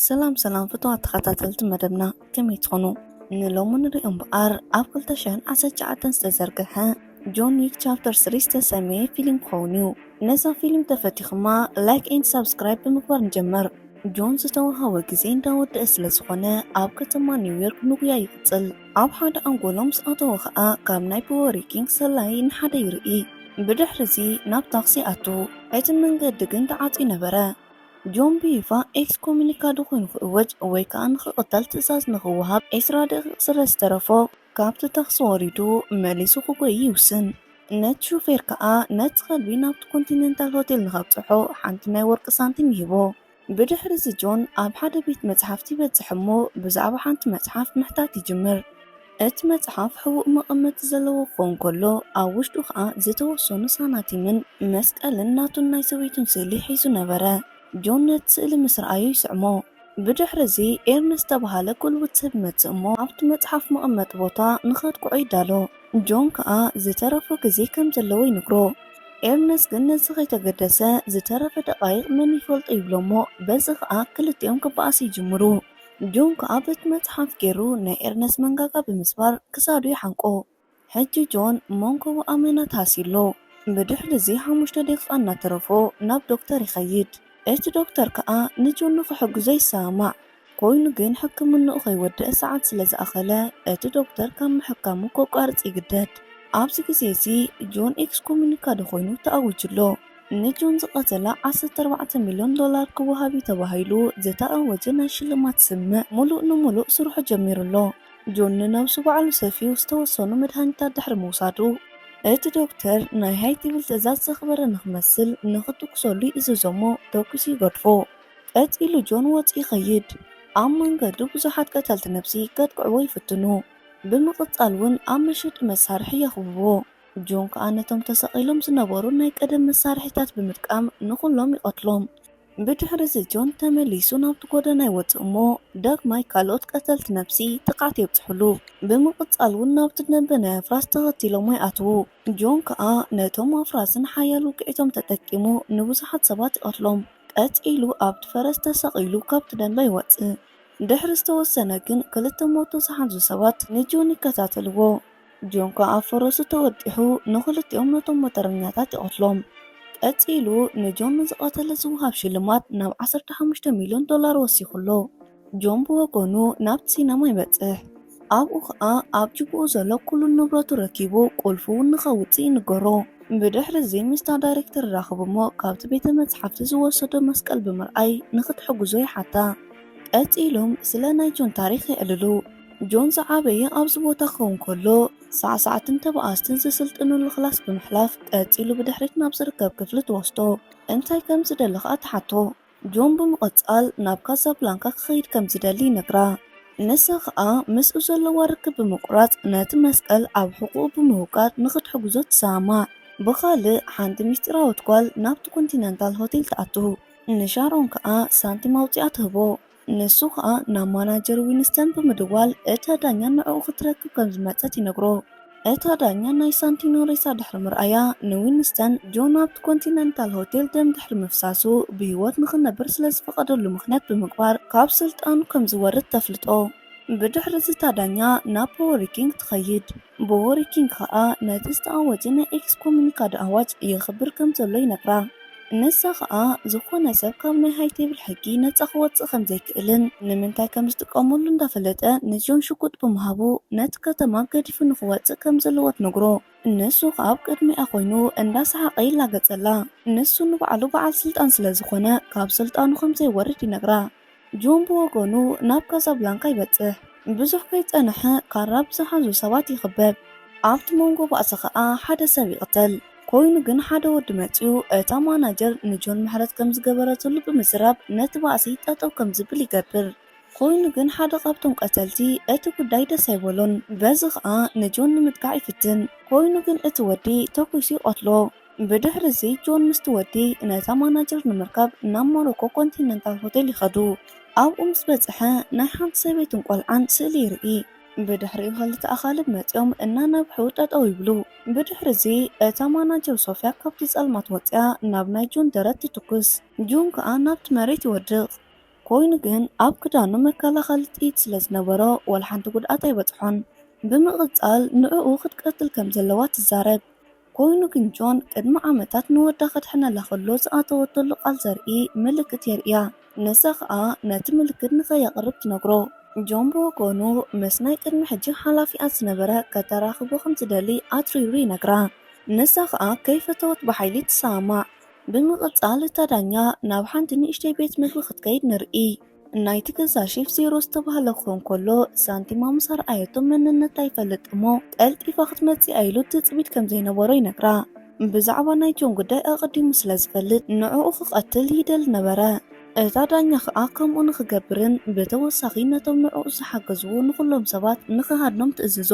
ሰላም ሰላም ፍቱዋት ተኸታተልቲ መደብና፣ ከመይ ትኾኑ? ንሎሚ ንሪኦ እምበኣር ኣብ ክልተ ሽሕን ዓሰርተ ትሽዓተን ዝተዘርግሐ ጆን ዊክ ቻፕተር ስሪ ዝተሰመየ ፊልም ክኸውን እዩ። ነዛ ፊልም ተፈቲኹማ ላይክ ኤንድ ሳብስክራይብ ብምግባር ንጀምር። ጆን ዝተዋሃቦ ግዜ እንዳወደአ ስለ ዝኾነ ኣብ ከተማ ኒውዮርክ ንጉያ ይቕጽል። ኣብ ሓደ ኣንጎሎ ምስ ኣተወ ኸኣ ካብ ናይ ፖወሪኪንግ ሰላዪ ንሓደ ይርኢ። ብድሕሪ እዚ ናብ ታክሲ ኣቱ። እቲ መንገዲ ግን ተዓጽዩ ነበረ። ጆን ብይፋ ኤክስኮሚኒካዶ ኮይኑ ክእወጅ ወይ ከኣ ንኽቕተል ትእዛዝ ንኽወሃብ ዕስራ ደቂቕ ስለ ዝተረፎ፣ ካብቲ ታክሲ ወሪዱ መሊሱ ክጎይ ይውስን። ነቲ ሹፌር ከኣ ነቲ ከልቢ ናብቲ ኮንቲነንታል ሆቴል ንኸብጽሖ ሓንቲ ናይ ወርቂ ሳንቲም ይህቦ። ብድሕሪ እዚ ጆን ኣብ ሓደ ቤት መጽሓፍቲ ይበጽሕ እሞ ብዛዕባ ሓንቲ መጽሓፍ ምሕታት ይጅምር። እቲ መጽሓፍ ሕቡእ መቐመጢ ዘለዎ ክኸውን ከሎ፣ ኣብ ውሽጡ ኸኣ ዝተወሰኑ ሳናቲምን መስቀልን ናቱን ናይ ሰበይቱን ስእሊ ሒዙ ነበረ። ጆን ነቲ ስእሊ ምስ ረኣዮ ይስዕሞ። ብድሕሪ እዚ ኤርነስት ዝተባህለ ጉልቡት ሰብ ይመጽእ እሞ ኣብቲ መጽሓፍ መቐመጢ ቦታ ንኸጥቅዖ ይዳሎ። ጆን ከኣ ዝተረፎ ግዜ ከም ዘለዎ ይነግሮ። ኤርነስት ግን ነዚ ከይተገደሰ ዝተረፈ ደቓይቕ መን ይፈልጦ ይብሎ እሞ በዚ ከኣ ክልቲኦም ክበኣሱ ይጅምሩ። ጆን ከኣ በቲ መጽሓፍ ገይሩ ናይ ኤርነስት መንጋጋ ብምስባር ክሳዱ ይሓንቆ። ሕጂ ጆን መንኮቡ ኣመና ተሃስዩ ኣሎ። ብድሕሪ እዚ ሓሙሽተ ደቂቓ እናተረፎ ናብ ዶክተር ይኸይድ። እቲ ዶክተር ከኣ ንጆን ንኽሕግዞ ይሰማማዕ። ኮይኑ ግን ሕክምንኡ ከይወደአ ሰዓት ስለ ዝኣኸለ እቲ ዶክተር ካብ ምሕካሙ ከቋርጽ ይግደድ። ኣብዚ ግዜ እዚ ጆን ኤክስኮሙኒካዶ ኮይኑ ተኣዊጁ ኣሎ። ንጆን ዝቐተላ ዓሰርተ ኣርባዕተ ሚልዮን ዶላር ክወሃብ እዩ ተባሂሉ ዝተኣወጀ ናይ ሽልማት ስምምዕ ምሉእ ንምሉእ ስርሑ ጀሚሩ ኣሎ። ጆን ንነብሱ ባዕሉ ሰፍዩ ዝተወሰኑ መድሃኒታት ድሕሪ ምውሳዱ፣ እቲ ዶክተር ናይ ሃይ ቴብል ትእዛዝ ዘኽበረ ንኽመስል ንኽትኩሰሉ ይእዝዞ እሞ ተኲሱ ይገድፎ። ቀጺሉ ጆን ወጺኡ ይኸይድ። ኣብ መንገዱ ብዙሓት ቀተልቲ ነብሲ ከጥቅዕዎ ይፍትኑ። ብምቕጻል እውን ኣብ መሸጢ መሳርሒ የኽብብዎ። ጆን ከኣ ነቶም ተሰቒሎም ዝነበሩ ናይ ቀደም መሳርሒታት ብምጥቃም ንኹሎም ይቐትሎም። ብድሕሪ እዚ ጆን ተመሊሱ ናብቲ ጎደና ይወጽእ እሞ ዳግማይ ካልኦት ቀተልቲ ነብሲ ጥቕዓት የብጽሕሉ። ብምቕጻል እውን ናብቲ ደንበ ናይ ኣፍራስ ተኸቲሎሞ ይኣትዉ። ጆን ከኣ ነቶም ኣፍራስን ሓያል ውግዒቶም ተጠቂሙ ንብዙሓት ሰባት ይቐትሎም። ቀጺሉ ኣብቲ ፈረስ ተሰቒሉ ካብቲ ደንበ ይወጽእ። ድሕሪ ዝተወሰነ ግን ክልተ ሞቶ ዝሓዙ ሰባት ንጆን ይከታተልዎ። ጆን ከኣ ኣብ ፈረሱ ተወጢሑ ንኽልቲኦም ነቶም ሞተረኛታት ይቐትሎም። ቀጺሉ ንጆን ንዝቐተለ ዝወሃብ ሽልማት ናብ ዓሰርተ ሓሙሽተ ሚልዮን ዶላር ወሲኹ ኣሎ። ጆን ብወገኑ ናብቲ ሲነማ ይበጽሕ። ኣብኡ ኸኣ ኣብ ጅብኡ ዘሎ ኩሉ ንብረቱ ረኪቡ ቁልፉ እውን ንኸውጽእ ይንገሮ። ብድሕሪ እዚ ምስታ ዳይሬክተር ይራኸብ እሞ ካብቲ ቤተ መጽሓፍቲ ዝወሰዶ መስቀል ብምርኣይ ንኽትሕግዞ ይሓታ። ቀጺሎም ስለ ናይ ጆን ታሪኽ የዕልሉ። ጆን ዝዓበየ ኣብዚ ቦታ ክኸውን ከሎ ሳዕሳዕትን ተባኣስትን ዝስልጥንሉ ክላስ ብምሕላፍ ቀጺሉ ብድሕሪት ናብ ዝርከብ ክፍሊ ትወስዶ። እንታይ ከም ዝደሊ ኸኣ ትሓቶ። ጆን ብምቕጻል ናብ ካዛብላንካ ክኸይድ ከም ዝደሊ ይነግራ። ንሳ ኸኣ ምስኡ ዘለዋ ርክብ ብምቁራጽ ነቲ መስቀል ኣብ ሕቑኡ ብምውቃር ንኽትሕግዞ ትሰማማዕ። ብኻልእ ሓንቲ ምስጢራዊት ጓል ናብቲ ኮንቲነንታል ሆቴል ትኣቱ። ንሻሮን ከኣ ሳንቲም ኣውጺኣ ትህቦ። ንሱ ከኣ ናብ ማናጀር ዊንስተን ብምድዋል እታ ዳኛ ንዕኡ ክትረክብ ከም ዝመጸት ይነግሮ። እታ ዳኛ ናይ ሳንቲኖ ሬሳ ድሕሪ ምርኣያ ንዊንስተን ጆን ኣብቲ ኮንቲነንታል ሆቴል ደም ድሕሪ ምፍሳሱ ብህይወት ንኽነብር ስለ ዝፈቐደሉ ምኽንያት ብምግባር ካብ ስልጣኑ ከም ዝወርድ ተፍልጦ። ብድሕሪ እዚ እታ ዳኛ ናብ ፖወሪኪንግ ትኸይድ። ቦወሪኪንግ ከኣ ነቲ ዝተኣወጀ ናይ ኤክስኮሙኒካዶ ኣዋጅ የኽብር ከም ዘሎ ይነግራ። ንሳ ኸኣ ዝኾነ ሰብ ካብ ናይ ሃይ ቴብል ሕጊ ነጻ ክወጽእ ከም ዘይክእልን ንምንታይ ከም ዝጥቀመሉ እንዳፈለጠ ንጆን ሽጉጥ ብምሃቡ ነቲ ከተማ ገዲፉ ንኽወጽእ ከም ዘለዎ ትነግሮ። ንሱ ኸኣ ኣብ ቅድሚኣ ኮይኑ እንዳሰሓቐ ይላገጸላ። ንሱ ንባዕሉ በዓል ስልጣን ስለ ዝኾነ ካብ ስልጣኑ ከም ዘይወርድ ይነግራ። ጆን ብወገኑ ናብ ካዛብላንካ ይበጽሕ። ብዙሕ ከይጸንሐ ካራ ብዝሓዙ ሰባት ይኽበብ። ኣብቲ መንጎ ባእሲ ኸኣ ሓደ ሰብ ይቕተል። ኮይኑ ግን ሓደ ወዲ መጺኡ እታ ማናጀር ንጆን ምሕረት ከም ዝገበረትሉ ብምዝራብ ነቲ ባእሲ ጠጠው ከም ዝብል ይገብር። ኮይኑ ግን ሓደ ካብቶም ቀተልቲ እቲ ጉዳይ ደስ ኣይበሎን። በዚ ኸኣ ንጆን ንምጥቃዕ ይፍትን። ኮይኑ ግን እቲ ወዲ ተኲሱ ይቐትሎ። ብድሕሪ እዚ ጆን ምስቲ ወዲ ነታ ማናጀር ንምርካብ ናብ ሞሮኮ ኮንቲነንታል ሆቴል ይኸዱ። ኣብኡ ምስ በጽሐ ናይ ሓንቲ ሰበይትን ቆልዓን ስእሊ ይርኢ። ብድሕሪኡ ክልተ ኣኻልብ መጺኦም እናነብሑ ጠጠው ይብሉ። ብድሕሪ እዚ እታ ማናጀር ሶፍያ ካብቲ ጸልማት ወጺኣ ናብ ናይ ጆን ደረት ትትኩስ። ጆን ከኣ ናብቲ መሬት ይወድቕ። ኮይኑ ግን ኣብ ክዳኑ መከላኸሊ ጥይት ስለ ዝነበሮ ዋላ ሓንቲ ጉድኣት ኣይበጽሖን። ብምቕጻል ንዕኡ ክትቀትል ከም ዘለዋ ትዛረብ። ኮይኑ ግን ጆን ቅድሚ ዓመታት ንወዳ ከድሕነላ ከሎ ዝኣተወተሉ ቃል ዘርኢ ምልክት የርእያ። ንሳ ኸኣ ነቲ ምልክት ንኸየቕርብ ትነግሮ። ጆን ብወገኑ ምስ ናይ ቅድሚ ሕጂ ሓላፊኣ ዝነበረ ከተራኽቦ ከም ዝደሊ ኣትሪሩ ይነግራ። ንሳ ኸኣ ከይፈተወት ብሓይሊ ትሰማማዕ። ብምቕጻል እታ ዳኛ ናብ ሓንቲ ንእሽተይ ቤት ምግቢ ክትከይድ ንርኢ። ናይቲ ገዛ ሼፍ ዜሮ ዝተባህለ ክኸውን ከሎ ሳንቲማ ምስ ኣርኣየቶ መንነታ ይፈልጥ እሞ ቀልጢፋ ክትመጽእ ኢሉ ትጽቢት ከም ዘይነበሮ ይነግራ። ብዛዕባ ናይ ጆን ጉዳይ ኣቐዲሙ ስለ ዝፈልጥ ንዕኡ ክቐትል ይደሊ ነበረ። እታ ዳኛ ኸኣ ከምኡ ንኽገብርን ብተወሳኺ ነቶም ንዕኡ ዝሓገዝዎ ንኹሎም ሰባት ንኽሃድኖም ትእዝዞ።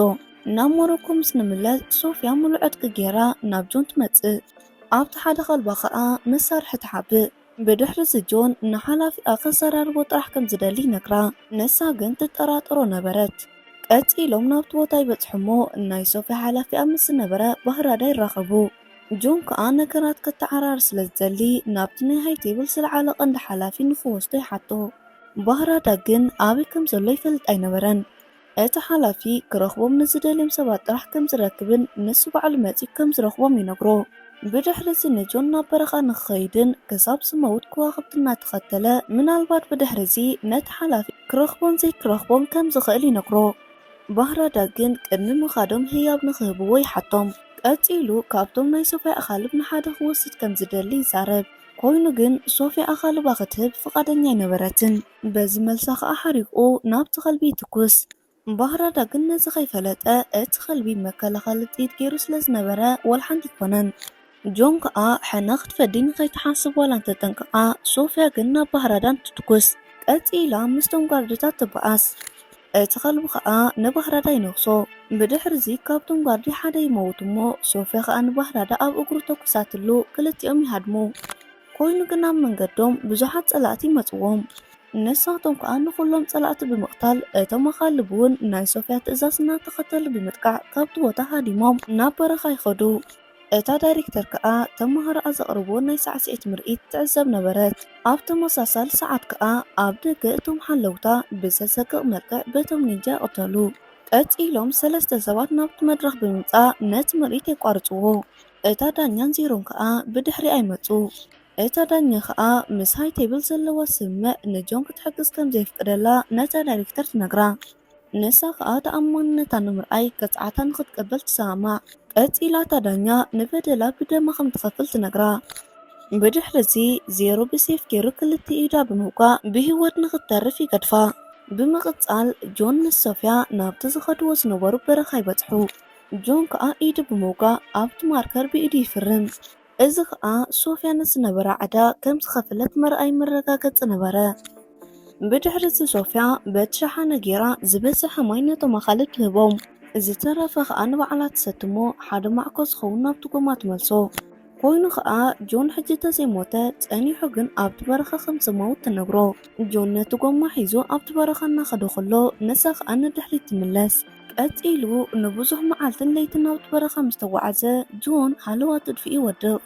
ናብ ሞሮኮ ምስ ንምለስ ሶፍያ ሙሉእ ዕጥቂ ገይራ ናብ ጆን ትመጽእ። ኣብቲ ሓደ ከልባ ኸኣ መሳርሒ ትሓብእ። ብድሕሪ እዚ ጆን ንሓላፊኣ ከዘራርቦ ጥራሕ ከም ዝደሊ ይነግራ። ንሳ ግን ትጠራጠሮ ነበረት። ቀጺሎም ናብቲ ቦታ ይበጽሑ እሞ ናይ ሶፍያ ሓላፊኣ ምስ ዝነበረ ባህራዳ ይራኸቡ። ጆን ከኣ ነገራት ከተዓራር ስለ ዝደሊ ናብቲ ናይ ሃይ ቴብል ዝለዓለ ቀንዲ ሓላፊ ንኽወስዶ ይሓቶ። ባህራዳ ግን ኣበይ ከም ዘሎ ይፈልጥ ኣይነበረን። እቲ ሓላፊ ክረኽቦም ንዝደልዮም ሰባት ጥራሕ ከም ዝረክብን ንሱ ባዕሉ መጺኡ ከም ዝረኽቦም ይነግሮ። ብድሕሪ እዚ ንጆን ናብ በረኻ ንኽኸይድን ክሳብ ዝመውት ከዋኽብቲ እናተኸተለ ምናልባት ብድሕሪ እዚ ነቲ ሓላፊ ክረኽቦን ዘይክረኽቦን ከም ዝኽእል ይነግሮ። ባህራዳ ግን ቅድሚ ምኻዶም ህያብ ንኽህብዎ ይሓቶም። ቀጺሉ ካብቶም ናይ ሶፍያ ኣኻልብ ንሓደ ክወስድ ከም ዝደሊ ይዛረብ። ኮይኑ ግን ሶፍያ ኣኻልባ ክትህብ ፍቓደኛ ኣይነበረትን። በዚ መልሳ ኸኣ ሓሪቑ ናብቲ ከልቢ ይትኩስ። ባህራዳ ግን ነዚ ከይፈለጠ እቲ ከልቢ መከላኸሊ ጥይት ገይሩ ስለ ዝነበረ ዋላ ሓንቲ ኣይኮነን። ጆን ከኣ ሕነ ክትፈዲ ንኸይትሓስብ ዋላ እንተጠንቀቓ፣ ሶፍያ ግን ናብ ባህራዳ እንትትኩስ ቀጺላ ምስቶም ጓርድታት ትበኣስ። እቲ ከልቢ ኸኣ ንባህራዳ ይነኽሶ። ብድሕሪ እዚ ካብቶም ጓርዲ ሓደ ይመውት እሞ ሶፍያ ኸኣ ንባህራዳ ኣብ እግሩ ተኩሳትሉ ክልቲኦም ይሃድሙ። ኮይኑ ግን ኣብ መንገዶም ብዙሓት ጸላእቲ ይመጽዎም። ንሳቶም ከኣ ንኹሎም ጸላእቲ ብምቕታል እቶም ኣኻልብ እውን ናይ ሶፍያ ትእዛዝ እናተኸተሉ ብምጥቃዕ ካብቲ ቦታ ሃዲሞም ናብ በረኻ ይኸዱ። እታ ዳይሬክተር ከኣ ተመሃሮኣ ዘቕርብዎ ናይ ሳዕስዒት ምርኢት ትዕዘብ ነበረት። ኣብ ተመሳሳሊ ሰዓት ከኣ ኣብ ደገ እቶም ሓለውታ ብዘሰቅቕ መልክዕ በቶም ኒንጃ ይቕተሉ። ቀጺሎም ሰለስተ ሰባት ናብቲ መድረኽ ብምምጻእ ነቲ ምርኢት የቋርጽዎ። እታ ዳኛን ዜሮን ከኣ ብድሕሪኣ ይመጹ። እታ ዳኛ ከኣ ምስ ሃይ ቴብል ዘለዋ ስምምዕ ንጆን ክትሕግዝ ከም ዘየፍቅደላ ነታ ዳይሬክተር ትነግራ። ንሳ ከኣ ተኣማንነታ ንምርኣይ ቅጽዓታ ንኽትቅበል ትሰማማዕ። ቀጺላ እታ ዳኛ ንበደላ ብደማ ከም ትኸፍል ትነግራ። ብድሕሪ እዚ ዜሮ ብሴፍ ገይሩ ክልተ ኢዳ ብምውጋእ ብህይወት ንኽትተርፍ ይገድፋ። ብምቕጻል ጆን ምስ ሶፍያ ናብቲ ዝኸድዎ ዝነበሩ በረኻ ይበጽሑ። ጆን ከኣ ኢዱ ብምውጋእ ኣብቲ ማርከር ብኢዱ ይፍርም። እዚ ኸኣ ሶፍያ ንዝነበራ ዕዳ ከም ዝኸፈለት መርኣይ መረጋገጺ ነበረ። ብድሕሪ እዚ ሶፍያ በቲ ሸሓነ ገይራ ዝበዝሐ ማይ ነቶም ኣኻልብ ትህቦም። ዝተረፈ ኸኣ ንባዕላ ትሰቲ እሞ ሓደ ማዕኮ ዝኸውን ናብቲ ጎማ ትመልሶ። ኮይኑ ኸኣ ጆን ሕጂ ተዘይሞተ ጸኒሑ ግን ኣብቲ በረኻ ከም ዝመውት ትነግሮ። ጆን ነቲ ጎማ ሒዙ ኣብቲ በረኻ እናኸደ ከሎ ንሳ ኸኣ ንድሕሪት ትምለስ። ቀጺሉ ንብዙሕ መዓልትን ለይትን ናብቲ በረኻ ምስ ተጓዓዘ ጆን ሃለዋት ጥድፊኡ ይወድቕ።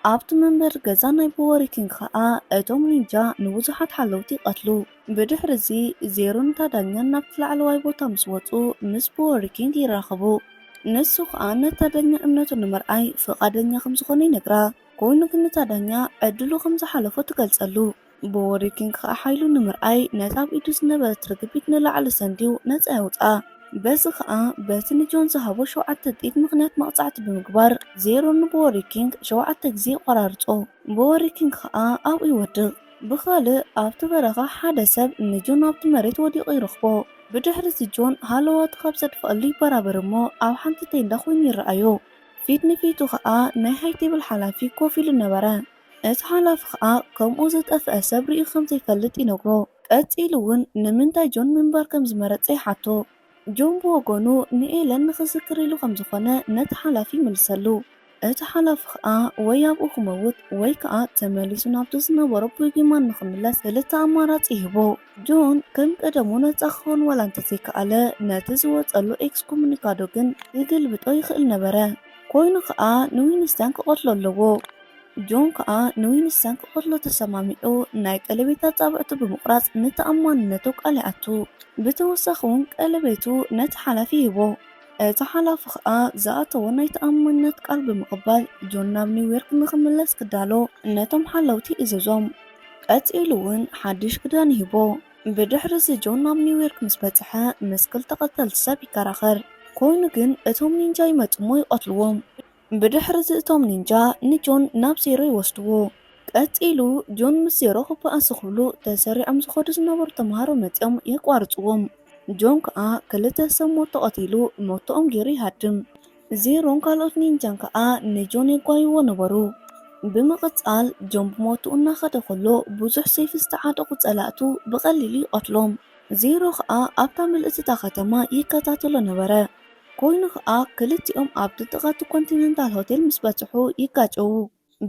ኣብቲ መንበሪ ገዛ ናይ ቦወሪ ኪንግ ኸኣ እቶም ኒንጃ ንብዙሓት ሓለውቲ ይቐትሉ። ብድሕሪ እዚ ዜሮን እታ ዳኛን ናብቲ ላዕለዋይ ቦታ ምስ ወጹ ምስ ቦወሪ ኪንግ ይራኸቡ። ንሱ ኸኣ ነታ ዳኛ እምነቱ ንምርኣይ ፍቓደኛ ከም ዝኾነ ይነግራ። ኮይኑ ግን እታ ዳኛ ዕድሉ ከም ዝሓለፎ ትገልጸሉ። ቦወሪ ኪንግ ኸኣ ሓይሉ ንምርኣይ ነታ ኣብ ኢዱ ዝነበረት ርግቢት ንላዕሊ ሰንድዩ ነጻ የውጽኣ። በዚ ኸኣ በቲ ንጆን ዝሃቦ ሸውዓተ ጥይት ምኽንያት መቕጻዕቲ ብምግባር ዜሮ ንቦወሪ ኪንግ ሸውዓተ ግዜ ይቆራርጾ። ቦወሪ ኪንግ ኸኣ ኣብኡ ይወድቕ። ብኻልእ ኣብቲ በረኻ ሓደ ሰብ ንጆን ኣብቲ መሬት ወዲቑ ይረኽቦ። ብድሕሪ እዚ ጆን ሃለዋቱ ካብ ዘጥፍኣሉ ይበራበር እሞ ኣብ ሓንቲ ቴንዳ ኮይኑ ይረኣዮ። ፊት ንፊቱ ኸኣ ናይ ሃይ ቴብል ሓላፊ ኮፍ ኢሉ ነበረ። እቲ ሓላፊ ኸኣ ከምኡ ዝጠፍአ ሰብ ርእዩ ከም ዘይፈልጥ ይነግሮ። ቀጺሉ እውን ንምንታይ ጆን ምንባር ከም ዝመረጸ ይሓቶ። ጆን ብወገኑ ንኤለን ንኽዝክር ኢሉ ከም ዝኾነ ነቲ ሓላፊ ይምልሰሉ። እቲ ሓላፊ ኸኣ ወይ ኣብኡ ክመውት ወይ ከኣ ተመሊሱ ናብቲ ዝነበሮ ቦጊማን ንኽምለስ ክልተ ኣማራጺ ይህቦ። ጆን ከም ቀደሙ ነጻ ክኸውን ዋላ እንተዘይከኣለ ነቲ ዝወጸሉ ኤክስኮሙኒካዶ ግን ክግልብጦ ይኽእል ነበረ። ኮይኑ ኸኣ ንዊንስተን ክቐትሎ ኣለዎ። ጆን ከኣ ንዊንስተን ክቐትሎ ተሰማሚዑ ናይ ቀለቤት ኣጻብዕቱ ብምቑራጽ ንተኣማንነቱ ቃል ይኣቱ። ብተወሳኺ እውን ቀለቤቱ ነቲ ሓላፊ ይህቦ። እቲ ሓላፊ ከኣ ዝኣተዎ ናይ ተኣማንነት ቃል ብምቕባል ጆን ናብ ኒውዮርክ ንኽምለስ ክዳሎ ነቶም ሓለውቲ ይእዝዞም። ቀጺሉ እውን ሓድሽ ክዳን ይህቦ። ብድሕሪ እዚ ጆን ናብ ኒውዮርክ ምስ በጽሐ ምስ ክልተ ቀተልቲ ሰብ ይከራኸር። ኮይኑ ግን እቶም ኒንጃ ይመጽሞ ይቐትልዎም። ብድሕሪ እዚ እቶም ኒንጃ ንጆን ናብ ዜሮ ይወስድዎ። ቀጺሉ ጆን ምስ ዜሮ ክበኣሱ ክብሉ ተሰሪዖም ዝኸዱ ዝነበሩ ተምሃሮ መጺኦም የቋርጽዎም። ጆን ከኣ ክልተ ሰብ ሞት ተቐቲሉ ሞቶኦም ገይሩ ይሃድም። ዜሮን ካልኦት ኒንጃን ከኣ ንጆን የጓይዎ ነበሩ። ብምቕጻል ጆን ብሞቱ እናኸደ ከሎ ብዙሕ ሰይፊ ዝተዓጠቑ ጸላእቱ ብቐሊሉ ይቐትሎም። ዜሮ ከኣ ኣብታ ምልእቲ እታ ከተማ ይከታተሎ ነበረ። ኮይኑ ከኣ ክልቲኦም ኣብቲ ጥቓ እቲ ኮንቲነንታል ሆቴል ምስ በጽሑ ይጋጨዉ።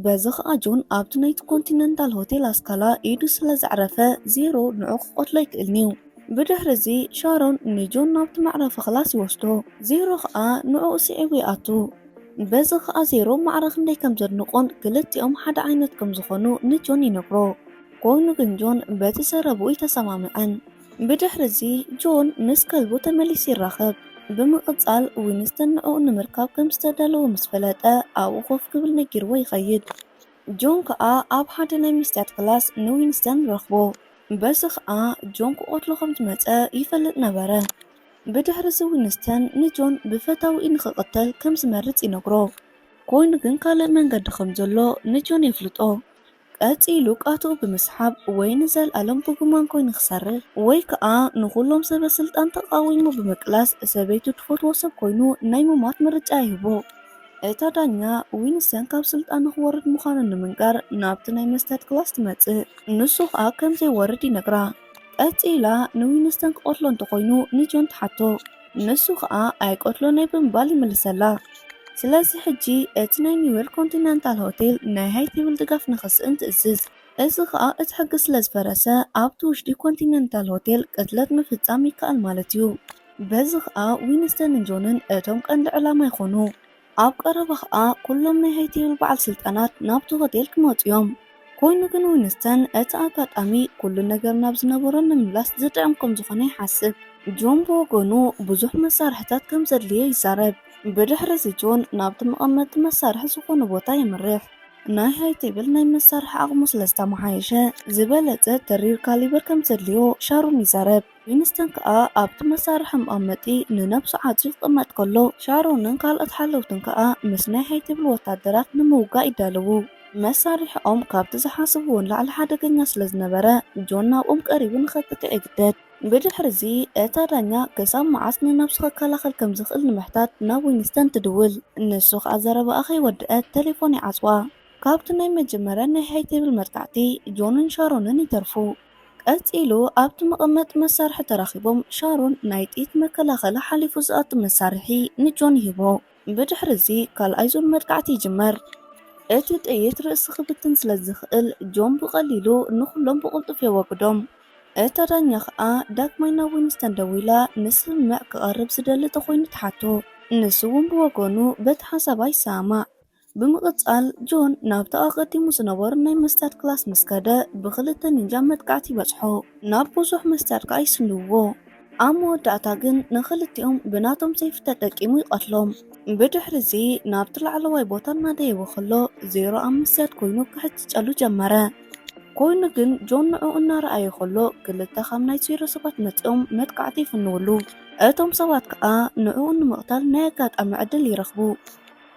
በዚ ከኣ ጆን ኣብቲ ናይቲ ኮንቲነንታል ሆቴል ኣስካላ ኢዱ ስለ ዘዕረፈ ዜሮ ንዑ ክቐትሎ ኣይክእልን'ዩ። ብድሕሪ እዚ ሻሮን ንጆን ናብቲ መዕረፊ ክላስ ይወስዶ። ዜሮ ከኣ ንዕኡ ስዒቡ ይኣቱ። በዚ ከኣ ዜሮ ማዕረ ክንደይ ከም ዘድንቖን ክልቲኦም ሓደ ዓይነት ከም ዝኾኑ ንጆን ይነግሮ። ኮይኑ ግን ጆን በቲ ዘረብኡ ኣይተሰማምዐን። ብድሕሪ እዚ ጆን ምስ ከልቡ ተመሊሱ ይራኸብ። ብምቕጻል ዊንስተን ንዕኡ ንምርካብ ከም ዝተዳለወ ምስ ፈለጠ ኣብኡ ኮፍ ክብል ነጊርዎ ይኸይድ። ጆን ከኣ ኣብ ሓደ ናይ መስትያት ክላስ ንዊንስተን ይረኽቦ። በዚ ከኣ ጆን ክቐትሎ ከም ዝመጸ ይፈልጥ ነበረ። ብድሕሪ እዚ ዊንስተን ንጆን ብፈታዊኡ ንኽቕተል ከም ዝመርጽ ይነግሮ። ኮይኑ ግን ካልእ መንገዲ ከም ዘሎ ንጆን የፍልጦ። ቀጺሉ ቃትኡ ብምስሓብ ወይ ንዘልኣለም ብጉማን ኮይኑ ክሰርሕ ወይ ከኣ ንኹሎም ሰበ ስልጣን ተቓዊሙ ብምቅላስ ሰበይቱ ትፈትዎ ሰብ ኮይኑ ናይ ምሟት ምርጫ ይህቦ። እታ ዳኛ ዊንስተን ካብ ስልጣኑ ክወርድ ምዃኑ ንምንጋር ናብቲ ናይ መስትያት ክላስ ትመጽእ። ንሱ ከኣ ከም ዘይወርድ ይነግራ። ቀጺላ ንዊንስተን ክቐትሎ እንተኾይኑ ንጆን ትሓቶ። ንሱ ከኣ ኣይቀትሎን እየ ብምባል ይምልሰላ። ስለዚ ሕጂ እቲ ናይ ኒውዮርክ ኮንቲነንታል ሆቴል ናይ ሃይ ቴብል ድጋፍ ንኽስእን ትእዝዝ። እዚ ከኣ እቲ ሕጊ ስለ ዝፈረሰ ኣብቲ ውሽጢ ኮንቲነንታል ሆቴል ቅትለት ምፍጻም ይከኣል ማለት እዩ። በዚ ከኣ ዊንስተንን ጆንን እቶም ቀንዲ ዕላማ ይኾኑ። ኣብ ቀረባ ከኣ ኩሎም ናይ ሃይ ቴብል በዓል ስልጣናት ናብቲ ሆቴል ክመጹ እዮም። ኮይኑ ግን ዊንስተን እቲ ኣጋጣሚ ኩሉ ነገር ናብ ዝነበሮ ንምምላስ ዝጥዕም ከም ዝኾነ ይሓስብ። ጆን ብወገኑ ብዙሕ መሳርሕታት ከም ዘድልዮ ይዛረብ። ብድሕሪ እዚ ጆን ናብቲ መቐመጢ መሳርሒ ዝኾነ ቦታ የምርሕ። ናይ ሃይ ቴብል ናይ መሳርሒ ዓቕሙ ስለ ዝተመሓየሸ ዝበለጸ ተሪር ካሊበር ከም ዘድልዮ ሻሮን ይዛረብ። ዊንስተን ከኣ ኣብቲ መሳርሒ መቐመጢ ንነብሱ ዓጽዩ ክቕመጥ ከሎ ሻሮንን ካልኦት ሓለውትን ከኣ ምስ ናይ ሃይ ቴብል ወታደራት ንምውጋእ ይዳለዉ። መሳርሒኦም ካብቲ ዝሓስብዎ ንላዕሊ ሓደገኛ ስለ ዝነበረ ጆን ናብኦም ቀሪቡ ንኸጥቅዕ ይግደድ። ብድሕሪ እዚ እታ ዳኛ ክሳብ መዓስ ንነብሱ ክከላኸል ከም ዝኽእል ንምሕታት ናብ ዊንስተን ትድውል። ንሱ ከኣ ዘረባኣ ከይወድአት ተሌፎን ይዓጽዋ። ካብቲ ናይ መጀመርያ ናይ ሃይ ቴብል መጥቃዕቲ ጆንን ሻሮንን ይተርፉ። ቀጺሉ ኣብቲ መቐመጢ መሳርሒ ተራኺቦም ሻሮን ናይ ጥይት መከላኸሊ ሓሊፉ ዝኣቱ መሳርሒ ንጆን ይህቦ። ብድሕሪ እዚ ካልኣይ ዙር መጥቃዕቲ ይጅመር። እቲ ጥይት ርእሲ ክብትን ስለ ዝኽእል ጆን ብቐሊሉ ንኹሎም ብቕልጡፍ የወግዶም። እታ ዳኛ ኸኣ ዳግማይ ናብ ዊንስተን ደዊላ ንስምምዕ ክቐርብ ዝደሊ ተኾይኑ ትሓቶ። ንሱ እውን ብወገኑ በቲ ሓሳባ ይሰማማዕ። ብምቕጻል ጆን ናብቲ ኣቐዲሙ ዝነበሩ ናይ መስትያት ክላስ ምስ ከደ ብኽልተ ኒንጃ መጥቃዕቲ ይበጽሖ። ናብ ብዙሕ መስትያት ከኣ ይስንድዎ። ኣብ መወዳእታ ግን ንኽልቲኦም ብናቶም ሰይፊ ተጠቂሙ ይቐትሎም። ብድሕሪ እዚ ናብቲ ላዕለዋይ ቦታ እናደየበ ከሎ ዜሮ ኣብ መስትያት ኮይኑ ክሕጭጨሉ ጀመረ። ኮይኑ ግን ጆን ንዕኡ እናረኣየ ከሎ ክልተ ካብ ናይ ዜሮ ሰባት መጺኦም መጥቃዕቲ ይፍንውሉ። እቶም ሰባት ከኣ ንዕኡ ንምቕታል ናይ ኣጋጣሚ ዕድል ይረኽቡ።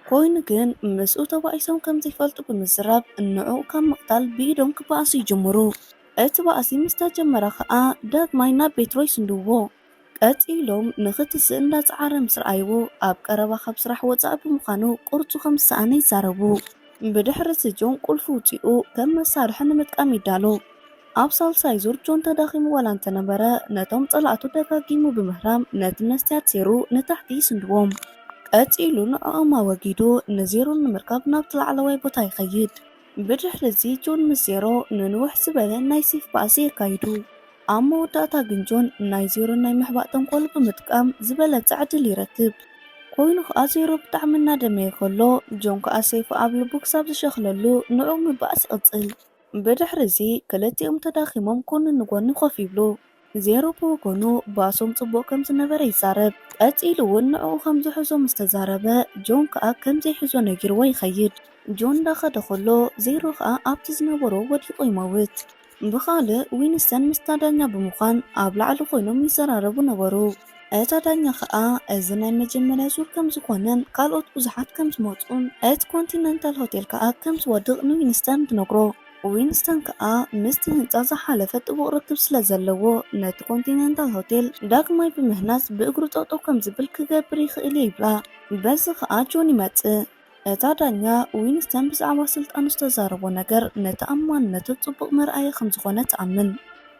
ኮይኑ ግን ምስኡ ተባኢሶም ከም ዘይፈልጡ ብምዝራብ ንዕኡ ካብ ምቕታል ብኢዶም ክበኣሱ ይጅምሩ። እቲ ባእሲ ምስ ተጀመረ ከኣ ዳግማይ ናብ ቤት ሮይ ይስንድዎ። ቀጺሎም ንኽትስእ እንዳጸዓረ ምስ ረኣይዎ ኣብ ቀረባ ካብ ስራሕ ወጻኢ ብምዃኑ ቅርጹ ከም ዝሰኣነ ይዛረቡ። ብድሕሪ እዚ ጆን ቁልፊ ውጺኡ ከም መሳርሒ ንምጥቃም ይዳሎ። ኣብ ሳልሳይ ዙር ጆን ተዳኺሙ ዋላ እንተነበረ ነቶም ጸላእቱ ደጋጊሙ ብምህራም ነቲ መስትያት ሴሩ ንታሕቲ ይስንድዎም። ቀጺሉ ንዕኦም ኣወጊዱ ንዜሮ ንምርካብ ናብቲ ላዕለዋይ ቦታ ይኸይድ። ብድሕሪ እዚ ጆን ምስ ዜሮ ንንውሕ ዝበለ ናይ ሴፍ ባእሲ የካይዱ። ኣብ መወዳእታ ግን ጆን ናይ ዜሮ ናይ ምሕባእ ተንኮል ብምጥቃም ዝበለጸ ዕድል ይረክብ። ኮይኑ ከኣ ዜሮ ብጣዕሚ እናደመየ ከሎ፣ ጆን ከኣ ሰይፉ ኣብ ልቡ ክሳብ ዝሸኽለሉ ንዕኡ ምብኣስ ይቕጽል። ብድሕሪ እዚ ክልቲኦም ተዳኺሞም ጎኒ ንጎኒ ኮፍ ይብሉ። ዜሮ ብወገኑ ባሶም ጽቡቕ ከም ዝነበረ ይዛረብ። ቀጺሉ እውን ንዕኡ ከም ዝሕዞ ምስ ተዛረበ፣ ጆን ከኣ ከም ዘይሕዞ ነጊርዎ ይኸይድ። ጆን እንዳኸደ ከሎ ዜሮ ከኣ ኣብቲ ዝነበሮ ወዲቑ ይመውት። ብኻልእ ዊንስተን ምስታ ዳኛ ብምዃን ኣብ ላዕሊ ኮይኖም ይዘራረቡ ነበሩ። እታ ዳኛ ከኣ እዚ ናይ መጀመርያ ዙር ከም ዝኾነን ካልኦት ብዙሓት ከም ዝመጹን እቲ ኮንቲነንታል ሆቴል ከኣ ከም ዝወድቕ ንዊንስተን ትነግሮ። ዊንስተን ከኣ ምስቲ ህንጻ ዝሓለፈ ጥቡቕ ርክብ ስለ ዘለዎ ነቲ ኮንቲነንታል ሆቴል ዳግማይ ብምህናጽ ብእግሩ ጠጠው ከም ዝብል ክገብር ይኽእል እየ ይብላ። በዚ ከኣ ጆን ይመጽእ። እታ ዳኛ ዊንስተን ብዛዕባ ስልጣኑ ዝተዛረቦ ነገር ነተኣማንነቱ ጽቡቕ መርኣያ ከም ዝኾነ ትኣምን።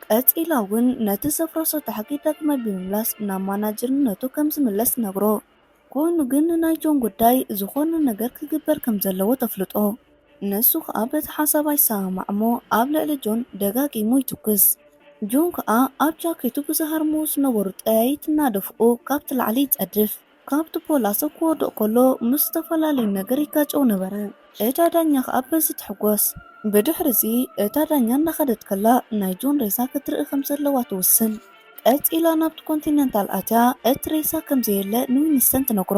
ቀጺላ እውን ነቲ ዘፍረሶ ታሕጊ ዳግማይ ብምምላስ ናብ ማናጀርነቱ ከም ዝምለስ ትነግሮ። ኮይኑ ግን ንናይ ጆን ጉዳይ ዝኾነ ነገር ክግበር ከም ዘለዎ ተፍልጦ። ንሱ ከኣ በቲ ሓሳብ ኣይሰማማዕ እሞ ኣብ ልዕሊ ጆን ደጋጊሙ ይትኩስ። ጆን ከኣ ኣብ ጃኬቱ ብዝሃርምዎ ዝነበሩ ጠያይት እናደፍኡ ካብቲ ላዕሊ ይጸድፍ። ካብቲ ፖላሶ ክወድቕ ከሎ ምስ ዝተፈላለዩ ነገር ይጋጨው ነበረ። እታ ዳኛ ከኣ በዚ ትሕጎስ። ብድሕሪ እዚ እታ ዳኛ እናኸደት ከላ ናይ ጆን ሬሳ ክትርኢ ከም ዘለዋ ትውስን። ቀጺላ ናብቲ ኮንቲነንታል ኣትያ እቲ ሬሳ ከም ዘየለ ንዊንስተን ትነግሮ።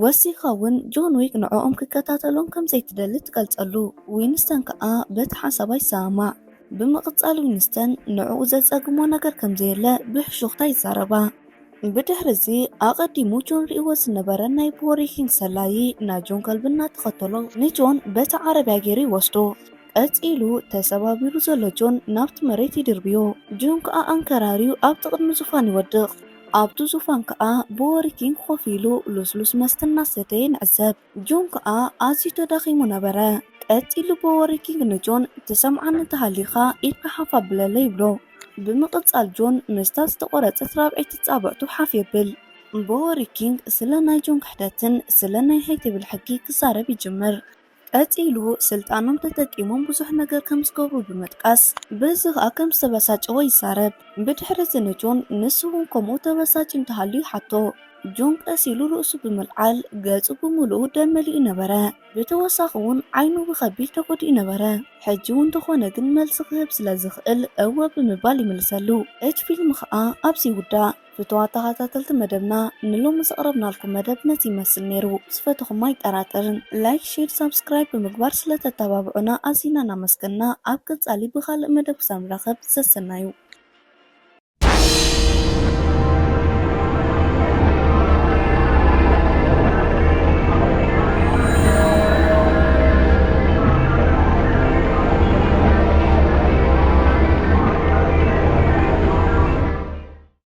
ወሲኻ እውን ጆን ዊክ ንዕኦም ክከታተሎም ከም ዘይትደሊ ትገልጸሉ። ዊንስተን ከኣ በቲ ሓሳብ ኣይሰማማዕ። ብምቕጻል ዊንስተን ንዕኡ ዘጸግሞ ነገር ከም ዘየለ ብሕሹኽታ ይዛረባ። ብድሕሪ እዚ ኣቐዲሙ ጆን ሪእዎ ዝነበረ ናይ ቦሪኪንግ ሰላዪ ናይ ጆን ከልቢ እናተኸተሎ ንጆን በቲ ዓረብያ ገይሩ ይወስዶ። ቀጺሉ ተሰባቢሩ ዘሎ ጆን ናብቲ መሬት ይድርብዮ። ጆን ከኣ ኣንከራርዩ ኣብቲ ቅድሚ ዙፋን ይወድቕ። ኣብቲ ዙፋን ከኣ ቦሪኪንግ ኮፍ ኢሉ ልስሉስ መስተ እናሰተየ ንዕዘብ። ጆን ከኣ ኣዝዩ ተዳኺሙ ነበረ። ቀጺሉ ቦሪኪንግ ንጆን ትሰምዓኒ እንተሃሊኻ ኢድካ ሓፍ ኣብለለይ ይብሎ። ብምቕጻል ጆን ምስታ ዝተቖረጸት ራብዐይቲ ጻብዕቱ ሓፍ የብል። ቦሪኪንግ ስለ ናይ ጆን ክሕደትን ስለ ናይ ሃይ ቴብል ሕጊ ክዛረብ ይጅምር። ቀጺሉ ስልጣኖም ተጠቂሞም ብዙሕ ነገር ከም ዝገብሩ ብምጥቃስ በዚ ከኣ ከም ዝተበሳጨወ ይዛረብ። ብድሕሪ እዚ ንጆን ንሱ እውን ከምኡ ተበሳጭ እንተሃልዩ ይሓቶ። ጆን ቀስ ኢሉ ርእሱ ብምልዓል ገጹ ብምሉኡ ደም መሊኡ ነበረ። ብተወሳኺ እውን ዓይኑ ብኸቢድ ተጎዲኡ ነበረ። ሕጂ እውን እንተኾነ ግን መልሲ ክህብ ስለ ዝኽእል እወ ብምባል ይምልሰሉ። እቲ ፊልም ከኣ ኣብዚ ይውዳእ። ፍቱዋት ተኸታተልቲ መደብና ንሎሚ ዘቕረብናልኩም መደብ ነዚ ይመስል ነይሩ። ዝፈተኹም ኣይጠራጠርን። ላይክ፣ ሼር፣ ሳብስክራይብ ብምግባር ስለ ተተባብዑና ኣዚና እናመስገንና ኣብ ቀጻሊ ብኻልእ መደብ ክሳብ ንራኸብ ሰሰናዩ።